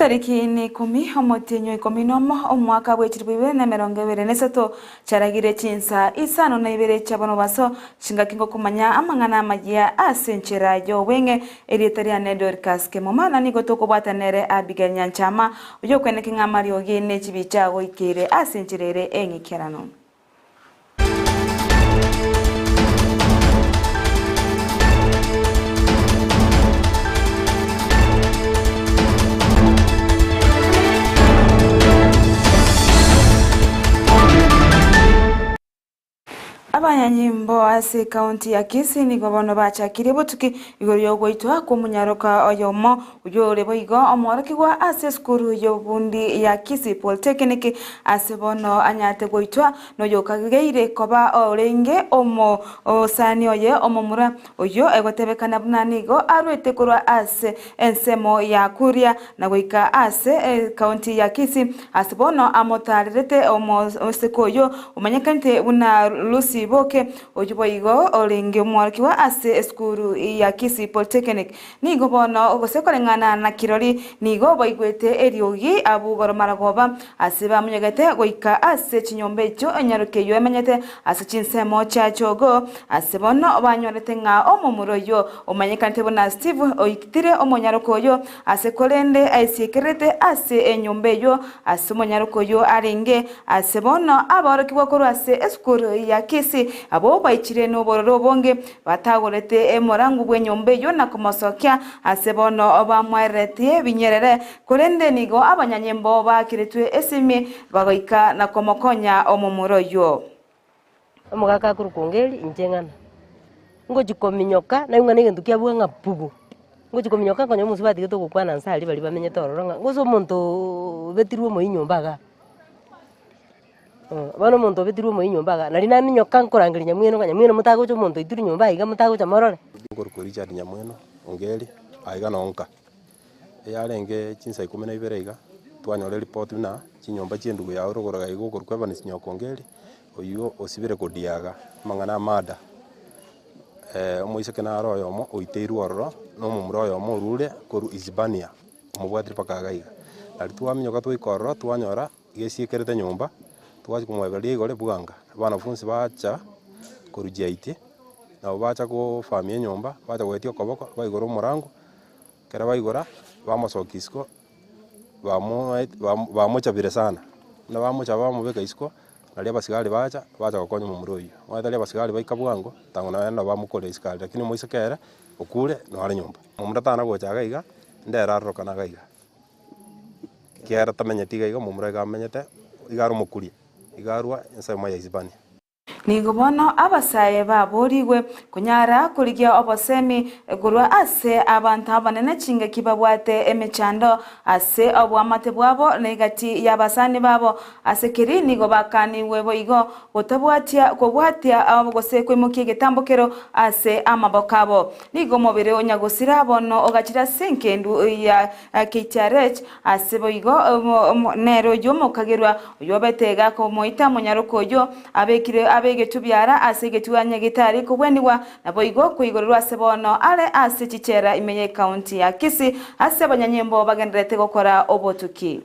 Chitariki n'ikomi, omotienyi o ikomi nomo, omwaka bwe chilifu ibere na emerongo ebere na esato, chiaragire chinsa isano na ibere chi'abonobaso, chingaki ngokomanya amang'ana amayia ase enchera y'obweng'e. Erieta riane Dorcas Kemuma, na nigo tokobwata nere Abigail Nyanchama, oyokweneke ng'a amariogi ne chibicha goikeire ase enchera ere eng'ikeranu. Abanyanyimbo ase ekaunti ya Kisii nigo bono bachakirie obotuki igoro y'ogoitwa kw'omonyaroka oyomo Oyio ore boigo omworokigwa ase esukuru y'obobundi ya Kisii Polytechnic, ase bono anyarete goitwa noyokageire koba orenge omosani oye omomura, oyio egotebekana buna nigo arwete korwa ase ensemo ya Kuria na goika ase ekaunti ya Kisii, ase bono amotaarerete omosike oyio omanyekanete buna Lucy Boke, oyio boigo orenge omworokigwa ase esukuru ya Kisii Polytechnic. Nigo bono, gose koreng'ana na kirori, nigo baigwete eriogi abwo igoro maragoba, ase bamonyegete goika ase chinyomba echio enyaroke eyio emenyete ase chinsemo chia chogo. Ase bono banyorete ng'a omomura oyio omanyekanete buna Steve oitire omonyaroke oyio, ase korende aesiekererete ase enyomba eyio ase omonyaroke oyio arenge. Ase bono aborokigwa korwa ase esukuru ya Kisii abwo baichire nobororo obonge, Batagorete emorangu bw'enyomba eyio na komosokia ase bono bamwaereretie binyerere, korende nigo abanyanyimbo baakeretwe esimi bagoika na komokonya omomura oyio. Omogaka akorokwa Ongeri, inche ng'ana. Ngochia kominyoka, naigwa ng'a negento kiabua ng'a pugu. Ngochia kominyoka nkonyora omosubati gete ogokwana nse aria baria bamenyete ororo ng'a gose omontoooo obetirwe omoyio nyomba igaa. Bono omonto obetirwe omoyio nyomba igaa, nari naminyoka nkorangeria nyamweno ng'a nyamweno motagocha omonto oitirwe nyomba iga motagocha morore. Nkorokwa Richard Nyamweno Ongeri, aiga noo nka. Eyarenge chinsa ikomi na ibere iga, twanyora eripoti buna chinyomba chia endugu yago rogoro iga okorokwa Evans Nyoka Ongeri, oywo osibire kodiaga amang'ana a murder. Omoiseke naro oyomo oiteirwe ororo, na omomura oyomo orure korwa Isibania, omobwatire mpaka iga iga. Nario twaminyoka twaika ororo twanyora. Gesiekerete nyomba, twachia komoebereria igoro bwanga, abanafunsi bacha korwa GIT, nabo bacha kofamia enyomba, bacha goetia okoboko, baigora omorango, ekero baigora, bamosokia isiko, bamoet bamochabire sana, buna bamochaba bamobeka isiko, nario abasigari bacha, bacha gokonya omomura oyio. Omanyete aria abasigari baika bwango, tang'u naende nabo bamokoria isiko aria, lakini omoiseke ere, okure, nore nyomba. Momura tana gocha iga iga, ndere arorokana iga iga. Ekiagera tamenyeti iga iga, omomura iga amenyete, iga are omokuria, iga arwa ensemo ya Isibania. Nigo bono abasae baboorigwe konyara korigia obosemi korwa ase abanto abanene chingaki babwate emechando ase oboamate bwabo na egati y'abasani babo. Ase keri nigo bakanigwe boigo gotabwatia kobwatia gose koimokia egetambokero ase amaboko abo. Nigo omobere o nyagosira bono ogachire ase engendu ya KTRH, ase boigo nere oyio omokagerwa oyio obete gakomoita omonyaroka oyio abekire abegetwe biara ase egetwe nyagetari kobwenigwa naboigo koigorerwa ase bono are ase chichera ime y'ecounty ya Kisii ase abanyanyimbo bagendererete gokora obotuki.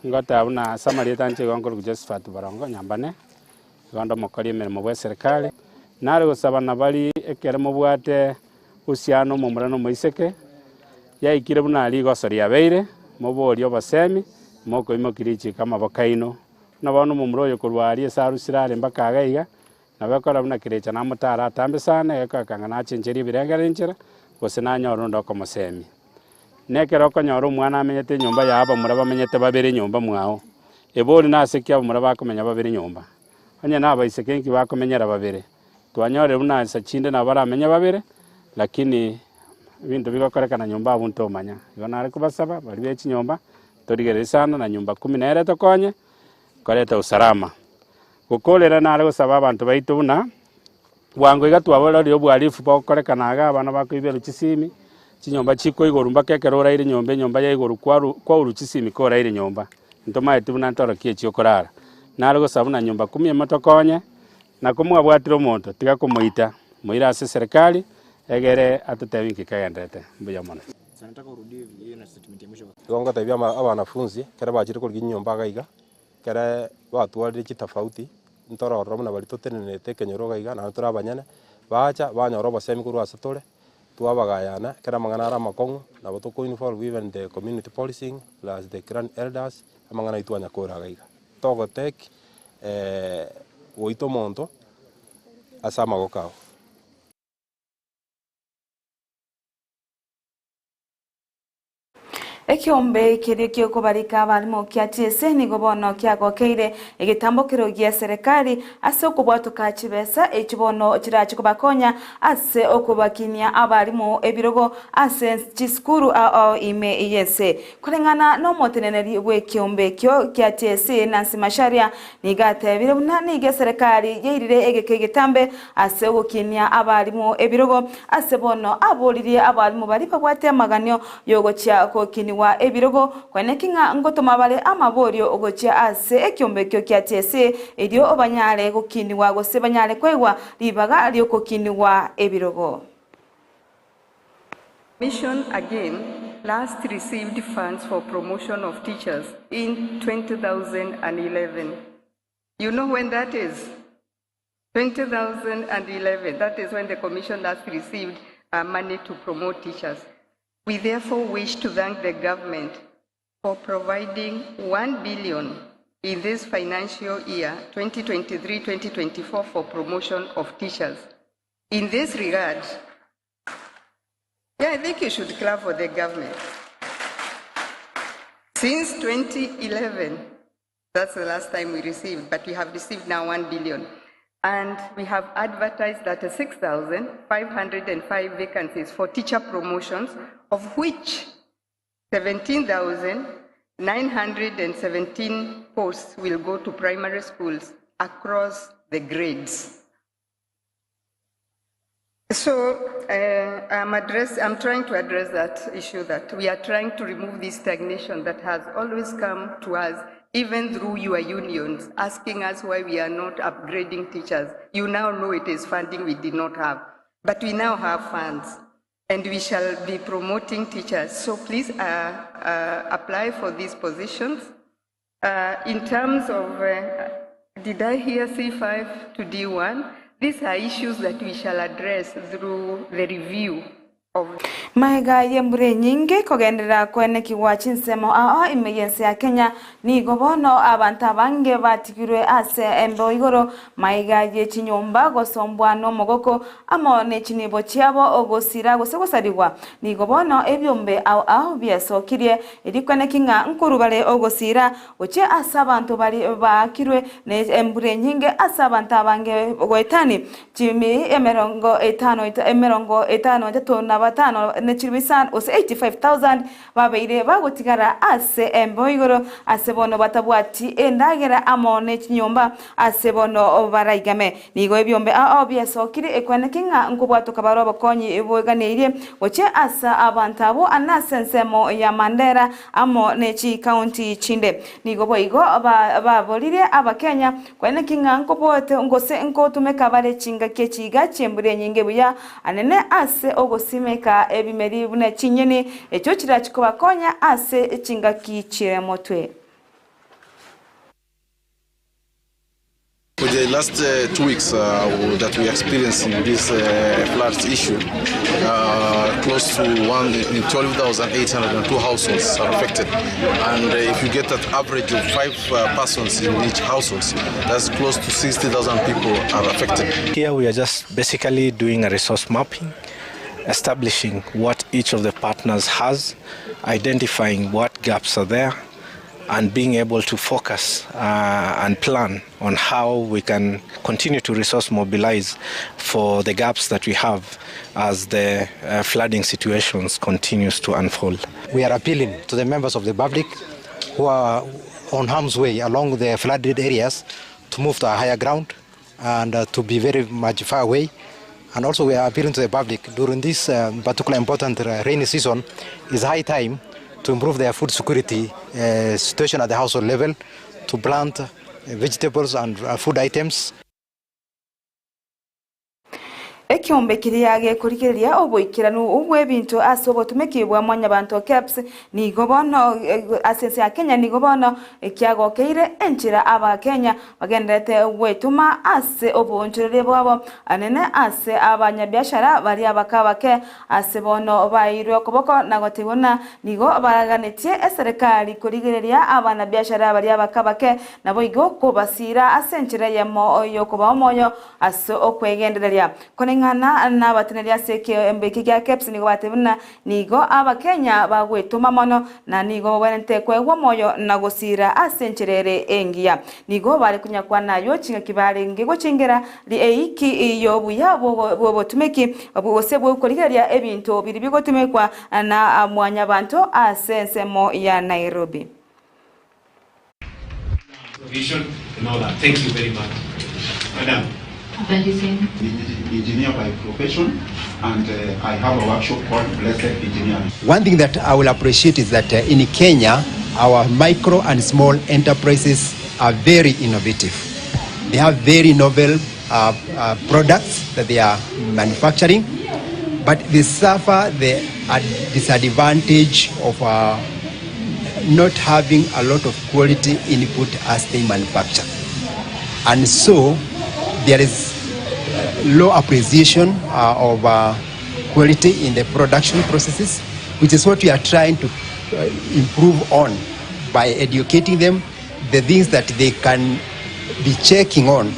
Ngoteba buna ase amarieta anche igo nkorokwa Josephat Barongo Nyambane, igo nde omokori emeremo bw'eserekari. Nare gosaba nabari ekere mobwate uhusiano omomura na omoiseke, yaikire buna rigoso riabeire, moborie obosemi, mokoimokia richiko amaboko aino. Buna bono omomura oyo korwa aria ase arusire are mpaka iga iga, nabo ekora buna kerecha namotare atambe sana, egekogeka ng'a nachencherie ebirengererio enchera, gose nanyore onde okomosemia. Nekero okonyora omwana amenyete enyomba yao abamura bamenyete babere nyomba mwao, ebori nase ki abamura bakomenya babere nyomba? Onye nabaiseke inki bakomenyera babere? Twanyorire buna nsa chinde nabo baramenye babere, lakini ebinto bigokorekana nyomba abwo ntomanya. Igo nare kobasaba baria be chinyomba, torigererie sana na nyumba kumi nere tokonye, koreta usalama. Gokorera nare gosaba abanto baito buna, Bwango iga twabororire obohalifu bogokorekana iga, abana bakoiberwa chisimi, chinyomba chikoigorwa mpaka ekero oraire nyomba enyomba yaigorwa kwaru kwaurwa chisimi koraire nyomba. Ntomaeti buna ntorokie echi okorara. Nare gosaba buna nyomba kumi emotokonye, na komwabwatire omonto tiga komoita, moire ase eserekari, egere atotebi nki kegenderete. Mbuya mono. Igo ngotebia abanafunzi ekero bachire korigia chinyomba iga iga, ekere batwarire chitofauti, ntore ororo buna baria totenenete ekenyoro iga iga naende tore abanyene, bacha banyora obosemi korwa ase tore, twabagayana, ekero amang'ana are amakong'u, nabo toko involve even the community policing plus the clan elders, amang'ana aywo twanyakora iga iga. Togotake goita omonto ase amagoko ao. Ekeombe keria gi'okobarika abarimo kia TSC nigo bono kiagokeire egetambokero gia serikali ase okobwatoka chibesa echio bono chirache kobakonya ase okobakinia abarimo ebirogo ase chisukuru ao ao ime y'ense. Koreng'ana nomoteneneri bw'ekeombe ekio kia TSC Nancy Macharia nigo atebire buna nigo eserekari yairire egeka egetambe ase ogokinia abalimu ebirogo, ase bono aboririe abalimu baria babwate amaganio y'ogochia gokinigwa ebirogo, kweneki ng'a ngotoma bare amaborio gochia ase ekiombe ekio kia TSC, erio banyare gokinigwa gose banyare koegwa ribaga ri'ogokinigwa ebirogo. Mission again last received funds for promotion of teachers in 2011. You know when that is? 2011, that is when the Commission last received uh, money to promote teachers. We therefore wish to thank the government for providing 1 billion in this financial year 2023-2024 for promotion of teachers. In this regard, yeah, I think you should clap for the government. Since 2011, that's the last time we received, but we have received now 1 billion. And we have advertised that 6,505 vacancies for teacher promotions, of which 17,917 posts will go to primary schools across the grades. So uh, I'm, address, I'm trying to address that issue that we are trying to remove this stagnation that has always come to us, even through your unions, asking us why we are not upgrading teachers. You now know it is funding we did not have, but we now have funds and we shall be promoting teachers. So please uh, uh, apply for these positions. Uh, in terms of, uh, did I hear C5 to D1? These are issues that we shall address through the review of Maega y'embura enyinge kogenderera koenekigwa chinsemo ao ime y'ense ya Kenya, nigo bono abanto abange batigirwe ase embeo igoro Maiga ye chinyomba gosombwa nomogoko amo ne chinibo chiabo ogosira gose gosarigwa. Nigo bono ebiombe ao ao biasokirie erikwaneki ng'a nkoru bare ogosira gochia ase abanto baria baakirwe ne embura enyinge ase abanto abange goetani chimi emerongo etano emerongo etano etato na batano ne chilifu isano gose 85,000 Babeire bagotigara ase embeo igoro, ase bono batabwati endagera amo ne chinyomba ase bono baraigame. Nigo ebiombe ao biasokire ekweneke ng'a nkobwatoka bare obokonyi boiganeirie gochia ase abanto abwo nase ensemo ya Mandera amo ne chikaunti chinde. Nigo boigo baboririe Abakenya kweneki ng'a nkoboete gose nkotumeka bare chingaki echi iga chi'embura enyinge buya anene ase ogosimeka ebimeri buna chinyeni, echio chirachi kobakonya ase chingaki chi'emotwe. For the last uh, 2 weeks that we experiencing this floods issue, close to one in 12,802 households are affected. And if you get that average of five persons in each household, that's close to 60,000 people are affected. Here we are just basically doing a resource mapping, establishing what each of the partners has, identifying what gaps are there, and being able to focus and plan on how we can continue to resource mobilize for the gaps that we have as the flooding situations continues to unfold. We are appealing to the members of the public who are on harm's way along the flooded areas to move to a higher ground and to be very much far away. And also we are appealing to the public during this particular important rainy season, it's high time to improve their food security situation at the household level, to plant vegetables and food items. Ekeombe keria gekorigereria oboikeranu bw'ebinto ase obotumeki bwa Mwanyabanto KEBS nigo bono ase ense ya Kenya nigo bono kiagokeire enchera Abakenya bagendererete gwetoma ase oboonchoreria bwabo anene ase abanyabiashara baria abake abake ase bono baeirwe okoboko na gotebiwa ng'a nigo baraganetie eserekari korigereria abanabiashara baria abake abake naboigo kobasiira ase enchera eyemo y'okobaa omoyo Ase okwegendereria koreng'ana nabateneneri ase ekeombe eke gia KEBS nigo batebire buna nigo Abakenya bagwetoma mono na nigo babwenerete koegwa omoyo na gosiira ase enchera ere engiya. Nigo bare konyakwana ayio chingaki barenge gochengera eiki y'obuya bw'obotumeki gose bw'okorigereria ebinto biria bigotumekwa na mwanyabanto ase ensemo ya Nairobi. Provision and all that. Thank you very much. Madam. Habari zenu. Engineer by profession and I have a workshop called Blessed Engineering. One thing that I will appreciate is that in Kenya, our micro and small enterprises are very innovative. They have very novel uh, uh, products that they are manufacturing, but they suffer the uh, disadvantage of uh, not having a lot of quality input as they manufacture. And so there is low appreciation uh, of uh, quality in the production processes, which is what we are trying to uh, improve on by educating them the things that they can be checking on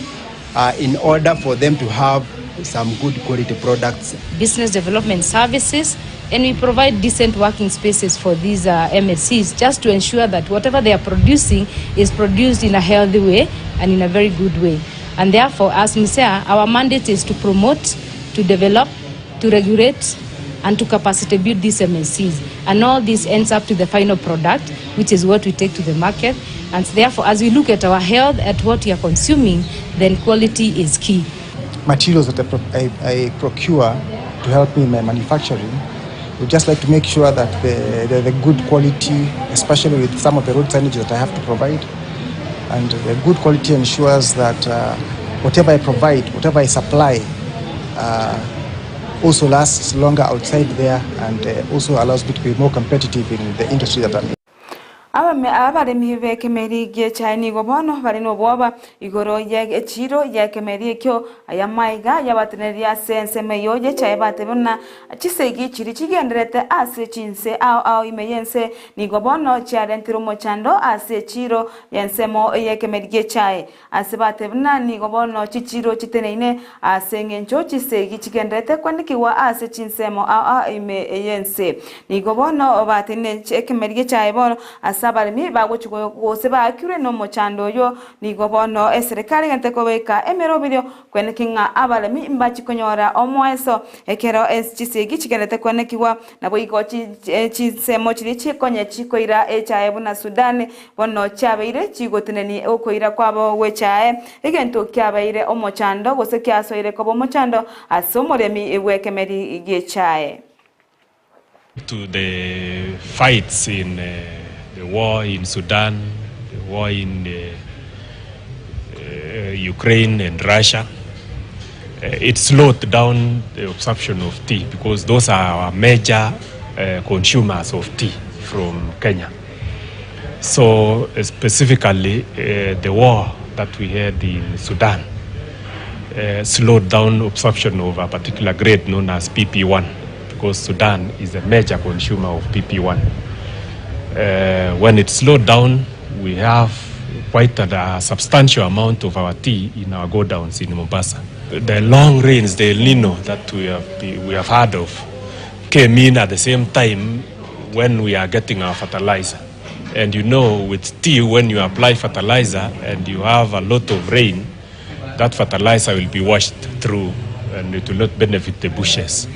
uh, in order for them to have some good quality products. Business development services, and we provide decent working spaces for these uh, MSCs just to ensure that whatever they are producing is produced in a healthy way and in a very good way. And therefore, as MUSEA, our mandate is to promote, to develop, to regulate, and to capacity build these MSCs. And all this ends up to the final product, which is what we take to the market. And therefore, as we look at our health, at what we are consuming, then quality is key. Materials that I, pro I, I procure to help me in my manufacturing, we just like to make sure that the, they're the good quality, especially with some of the road signage that I have to provide. And the good quality ensures that uh, whatever I provide, whatever I supply, uh, also lasts longer outside there and uh, also allows me to be more competitive in the industry that I'm in. Abame abaremi b'ekemeri gi'echae nigo bono bare nobwoba igoro y'echiiro y'ekemeri ekio. Aya maiga yabateneneria ase ensemo eyio y'echae batebe buna chisegi chiria chigendererete ase chinse ao ao ime y'ense nigo bono chiarentire omochando ase echiiro y'ensemo y'ekemeri gi'echae. Ase batebe buna nigo bono chichiiro chiteneine ase engencho chisegi chigendererete kwandikigwa ase chinsemo ao ao ime y'ense. Nigo bono batenene ekemeri gi'echae bono ase abaremi bagochia gose baakirwe nomochando oyio. Nigo bono eserekari egente kobeka emeroberio kweneki ng'a abaremi mbachie konyora omoeso ekero chisegi chigendererete kwenekigwa. Naboigo chinsemo chiria chikonye chikoira echae buna Sudan bono chiabeire chigotenenia okoira kwabo gw'echae, egento kiabeire omochando gose kiasoire koba omochando ase omoremi bw'ekemeri gi'echae. To the fights in the war in Sudan, the war in Ukraine and Russia, it slowed down the absorption of tea because those are our major consumers of tea from Kenya. So specifically the war that we had in Sudan slowed down absorption of a particular grade known as PP1 because Sudan is a major consumer of PP1. Uh, when it slowed down, we have quite a, a substantial amount of our tea in our godowns in Mombasa. The long rains, the El Nino that we have, we have heard of, came in at the same time when we are getting our fertilizer. And you know, with tea, when you apply fertilizer and you have a lot of rain, that fertilizer will be washed through and it will not benefit the bushes.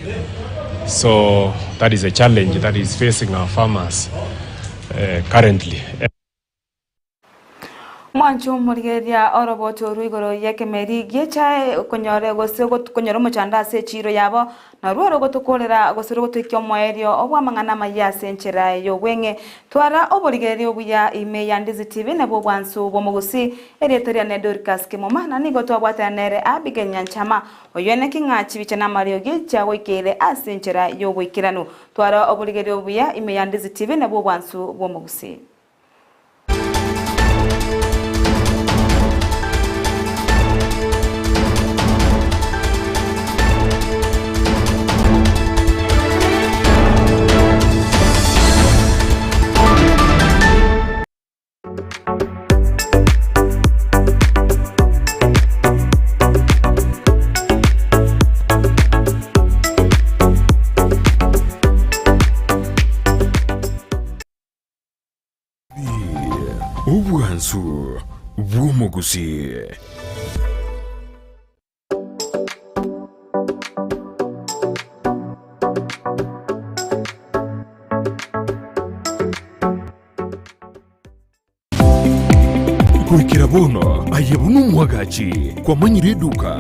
So that is a challenge that is facing our farmers uh, currently. Mwancho omorigereria oroboto orwo igoro y'ekemeri gi'echae okonyore gose konyora omochando ase echiiro yabo, narwo rogotokorera gose rogotoikia omoerio obw'amang'ana amayia ase enchera y'obweng'e. Twara oborigereria obuya ime ya Ndizi TV nabwo obwansu bw'omogusii. Erieta riane Dorcas Kemuma, na nigo twabwatana nere Abigail Nyanchama, oyio naki ng'a chibicha na amariogi chiagoikeire ase enchera y'oboikeranu. Twara oborigereria obuya ime ya Ndizi TV nabwo obwansu bw'omogusii. Obwansu bw'omogusii. Goikera bono aye buna omwagachi kwamanyire eduka.